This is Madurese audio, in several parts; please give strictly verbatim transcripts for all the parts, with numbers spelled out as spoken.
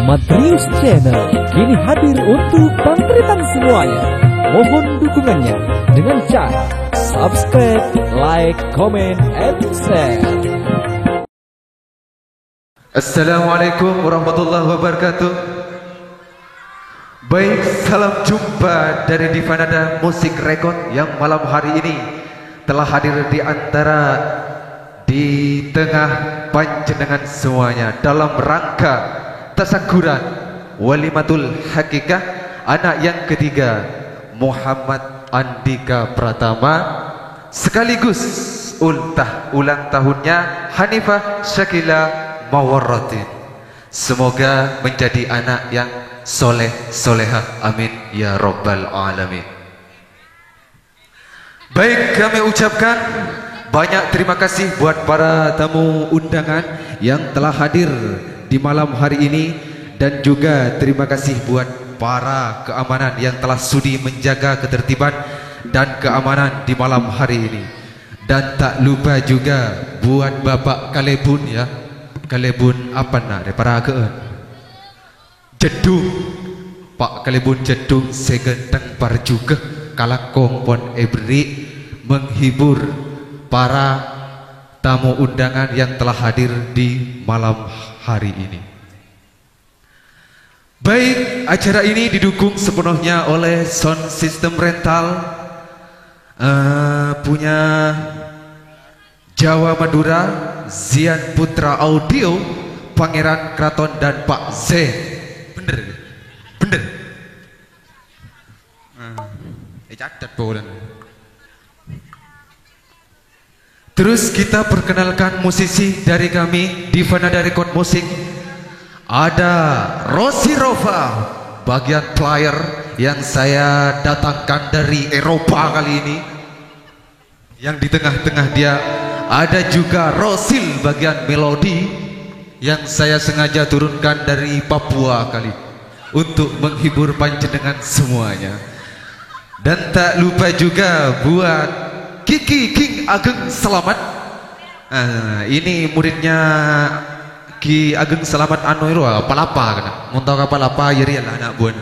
Madrius Channel kini hadir untuk pantretan semuanya. Mohon dukungannya dengan cara subscribe, like, comment, and share. Assalamualaikum warahmatullahi wabarakatuh. Baik, salam jumpa dari Divanada Musik Record yang malam hari ini telah hadir di antara, di tengah panjenengan semuanya dalam rangka tasakuran Walimatul Hakikah anak yang ketiga Muhammad Andika Pratama, sekaligus ultah ulang tahunnya Hanifah Syakila Mawarrotin. Semoga menjadi anak yang soleh solehah. Amin ya robbal alamin. Baik, kami ucapkan banyak terima kasih buat para tamu undangan yang telah hadir di malam hari ini, dan juga terima kasih buat para keamanan yang telah sudi menjaga ketertiban dan keamanan di malam hari ini. Dan tak lupa juga buat Bapak Kalebun, ya. Kalebun apa, nak? Daripada agak, eh. Jeddhung, Pa' Kalebun Jeddhung sè ghântheng parjhughâ kalangkong pon èberri' menghibur para tamu undangan yang telah hadir di malam hari ini. Baik, acara ini didukung sepenuhnya oleh sound system rental, eh, punya Jawa Madura, Zian Putra Audio, Pangeran Kraton dan Pak Zain. Bener? Bener? Eh, catet, Bang. Terus kita perkenalkan musisi dari kami, Divanada Record Musik. Ada Rosi Rofa, bagian player yang saya datangkan dari Eropa kali ini. Yang di tengah-tengah dia ada juga Rosil bagian melodi yang saya sengaja turunkan dari Papua kali untuk menghibur panjenengan semuanya. Dan tak lupa juga buat Kiki King Ageng Selamat. Nah, ini muridnya Ki Ageng Selamat anu itu, ah, Palapa, kan? Mun tau ka Palapa, ya, riya lah anak buah.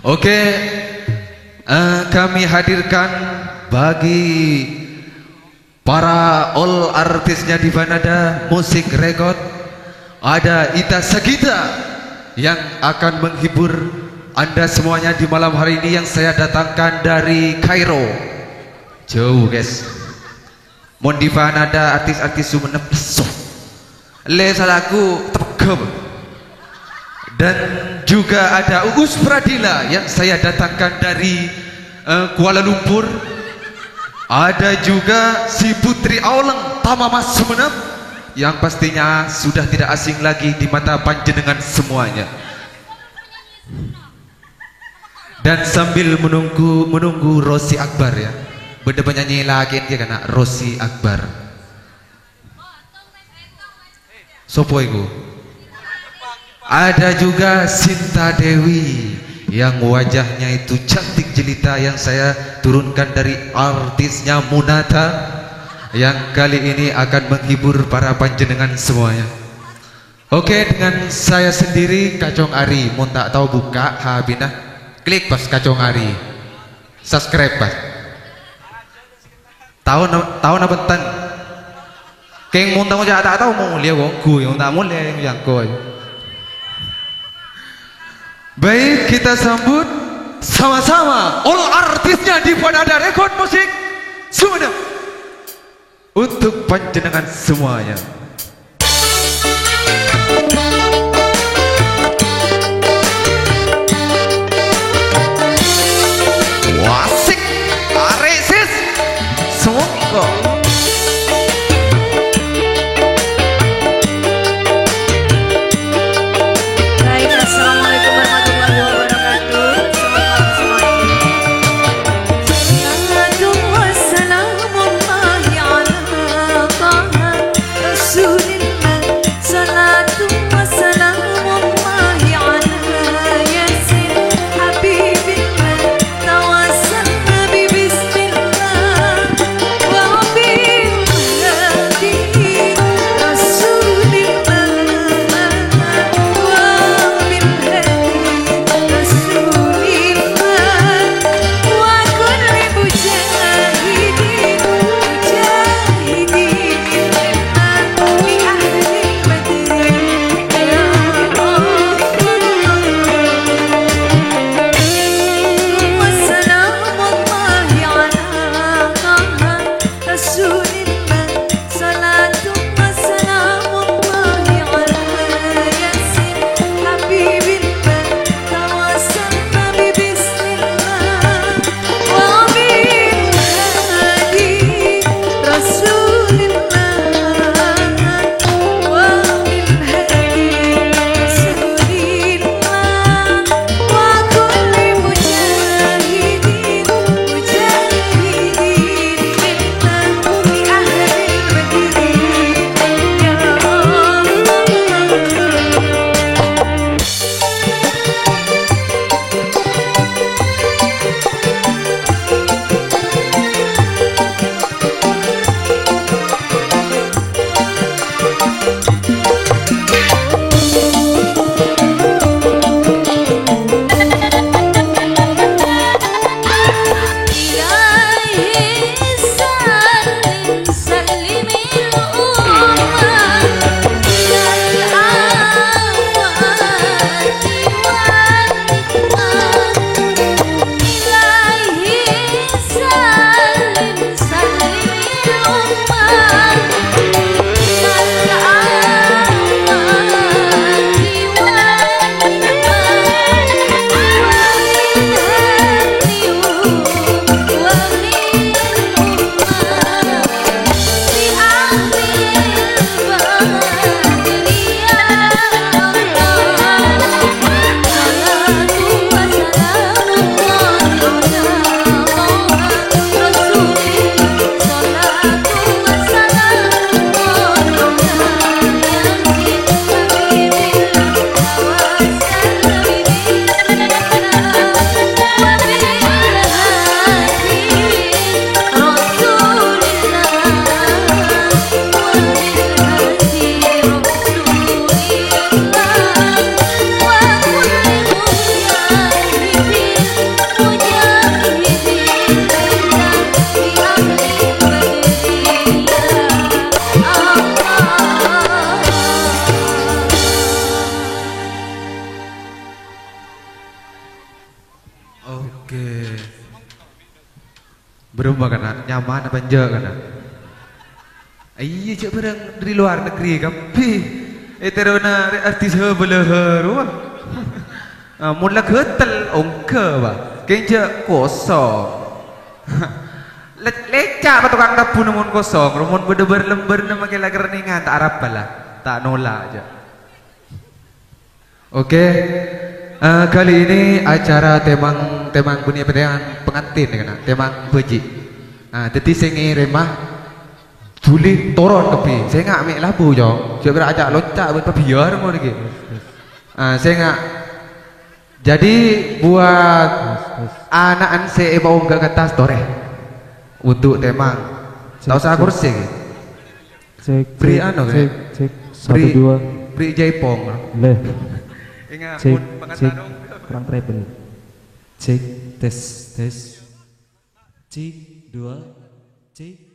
Oke, eh, kami hadirkan bagi para all artisnya Divanada Musik Record, ada Ita Sagita yang akan menghibur Anda semuanya di malam hari ini yang saya datangkan dari Kairo. Jauh, guys. Mon Divanada artis-artis Sumenep, lesso. Lè salaku tepegghâ. Dan juga ada Uus Pradila yang saya datangkan dari, eh, Kuala Lumpur. Ada juga si Putri Aoleng Tamamas Sumenep yang pastinya sudah tidak asing lagi di mata panjenengan semuanya. Dan sambil menunggu, menunggu Rosi Akbar, ya. Bâdâ penyanyi laèn, ya, kan, Rosi Akbar. Sopo iku? Ada juga Sinta Dewi yang wajahnya itu cantik jelita yang saya turunkan dari artisnya Munata yang kali ini akan menghibur para panjenengan semuanya. Oke, dengan saya sendiri, Kacong Ari. Mon ta' tao bukka' H B-na, klik pas Kacong Ari. Subscribe pas. Tao na-, tao napa enten? Kèng mon tao ja' ta' tao molè wong ghu, mon ta' molè yang koy. Baik, kita sambut sama-sama all artisnya Divanada Record Musik Sumenep. Untuk panjenengan semuanya. Wasik, arek sis, semongko. Baik, assalamualaikum warahmatullahi wabarakatuh. Selamat malam semuanya. Salatu wassalamullahi ala Taha. Roma kana, nyaman apa enjâ' kana? Iyâ, jâ' bârâng dâri luar negeri kabbhi. Èterrona rè-, artis ha bâlâhâ rowa. Ah, mon la ghâtel, ongghâ, Pak. Kèng jâ' kosong. Le-, leca', Pak, tokang tabbuna mon kosong. Mon bâdâ bâr-lembârna makè la kerrèngan, ta' arapa la. Ta' nola', jâ'. Oke. Eh, kali ini acara tèmang, tèmang bunyi apa, tèmang pengantin, ya, kan? Tèmang bâji'. Ah, dhâddhi sè ngèrèma dhuli toron kabbhi. Sènga' mè' labu, Cong. Jâ' bârâ' aca' lonca' bân pabiyar ngono iki. Ah, sènga'. Jadi buat ana'en sè èpaongghâ ka attas torè. Untuk tèmang. Ta' osa korsi. Cek, bri cek, anu, cek, cek. Satu, bri, dua. Bri jaipong. Leh. Ingat, cek, pun pengantar cek. Dong. Kurang treble. Cek, tes, tes. Cek, dua, cek.